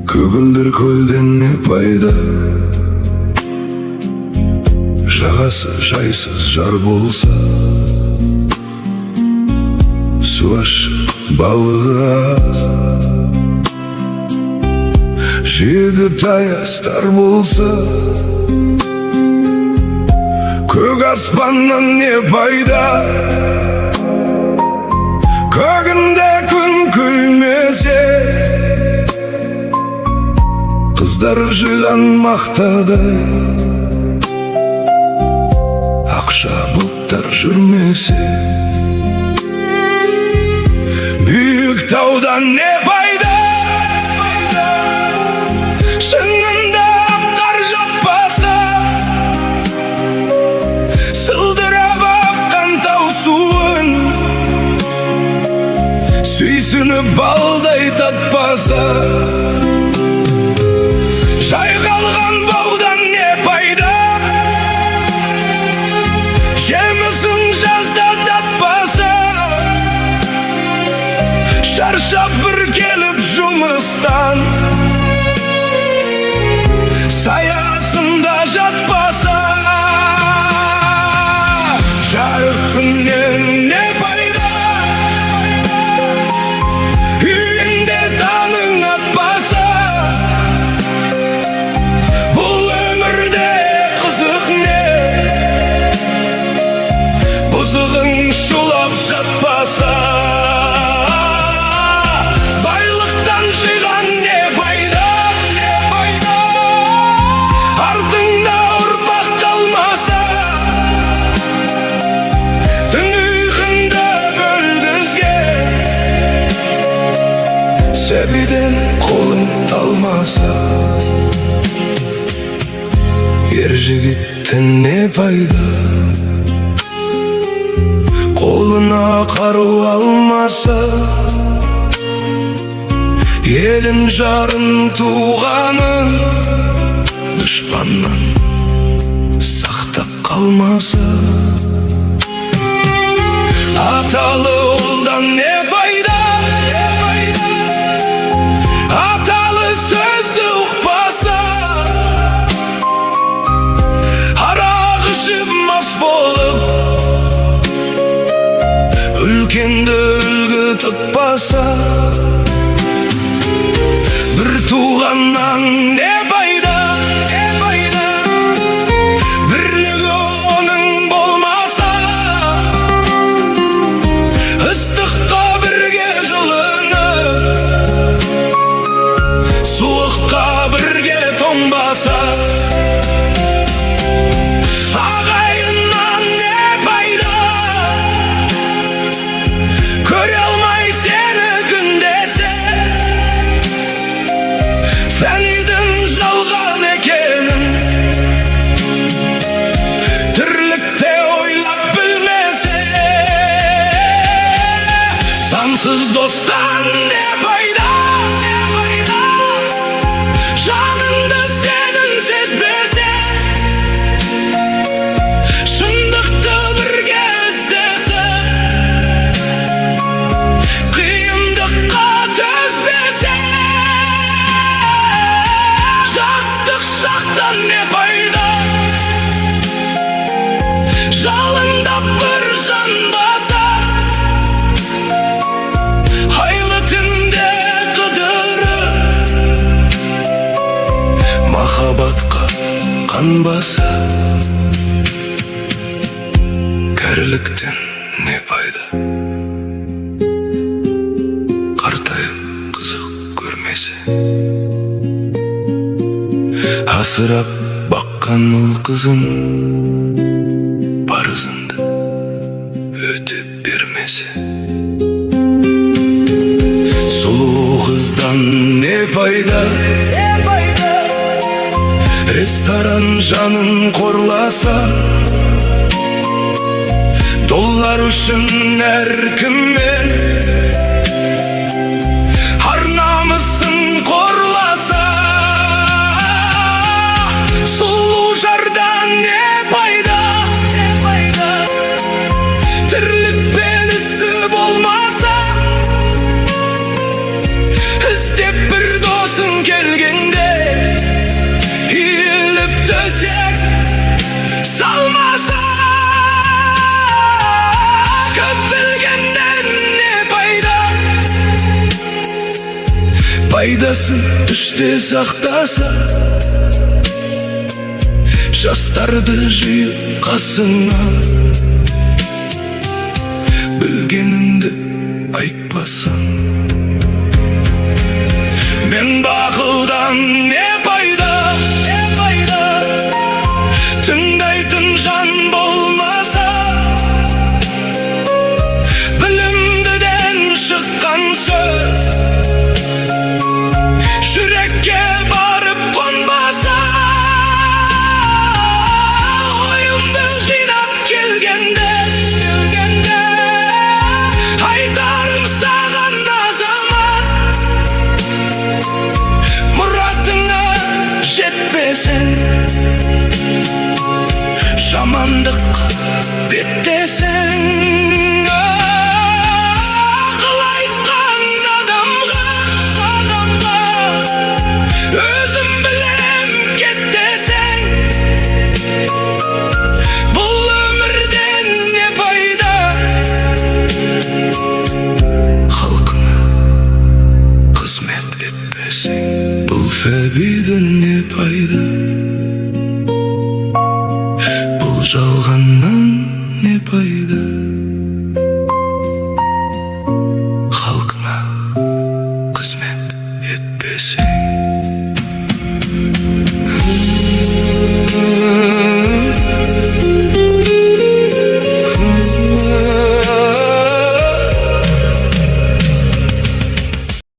Көгілдір көлден не пайда, жағасы жайсыз жар болса? Су ащы, балығы аз, жиегі таяз, тар болса. Көк аспаннан не пайда, көгінде күн күлмесе? Қыздар жиған мақтадай, ақша бұлттар жүрмесе. Биік таудан не пайда, шыңында қар жаппаса? Сылдырап аққан тау суын сүйсініп балдай татпаса. Жайқалған баудан не пайда, жемісін жазда татпаса? Шаршап бір келіп жұмыстан, саясында жатпаса. Жарық күннен не пайда, үйінде таңың атпаса? Бұл өмірде қызық не, бұзығың шулап жатпаса? Байлықтан жиған не пайда, не пайда, артыңда ұрпақ қалмаса? Түн ұйқыңды бөлгізген сәбиден қолың талмаса. Ер жігіттен не пайда, қолына қару алмаса? Елін, жарын, туғанын дұшпаннан сақтап қалмаса. Аталы ұлдан не пайда, аталы сөзді ұқпаса? Арақ ішіп мас болып, үлкенді үлгі тұтпаса. Бір туғаннан не пайда, не пайда, бірлігі оның болмаса? Ыстыққа бірге жылынып, суыққа бірге тоңбаса. Ағайыннан не пайда, көре алмай сені күндесе? Фәнидің жалған екенін тірлікте ойлап білмесе. Сансыз достан не пайда, не пайда, жаныңды сенің сезбесе? Шындықты бірге іздесіп, қиындыққа төзбесе. Жастық шақтан не пайда, жалындап бір жанбаса? Айлы түнде қыдырып, махаббатқа қанбаса. Кәріліктен не пайда, қартайып қызық көрмесе? Асырап баққан ұл қызын, парызыңды өтеп бермесе. Сұлу қыздан не пайда, ресторан жанын қорласа? Доллар үшін әркіммен Пайдасы іште сақтаса. Жастарды жиып қасыңа, білгеніңді айтпасаң, мен бақылдан не пайда, не пайда? Тыңдайтын жан болмаса, білімдіден шыққан сөз жүрекке барып қонбаса, ойымды жинап келгенде, келгенде, айтарым саған, азамат: мұратыңа жетпесең, жамандық беттесең, ақыл айтқан адамға, адамға өзім білем, кет десең, бұл өмірден не пайда, халқыңа қызмет етпесең, бұл фәбиден не пайда, бұл жалғаннан не пайда?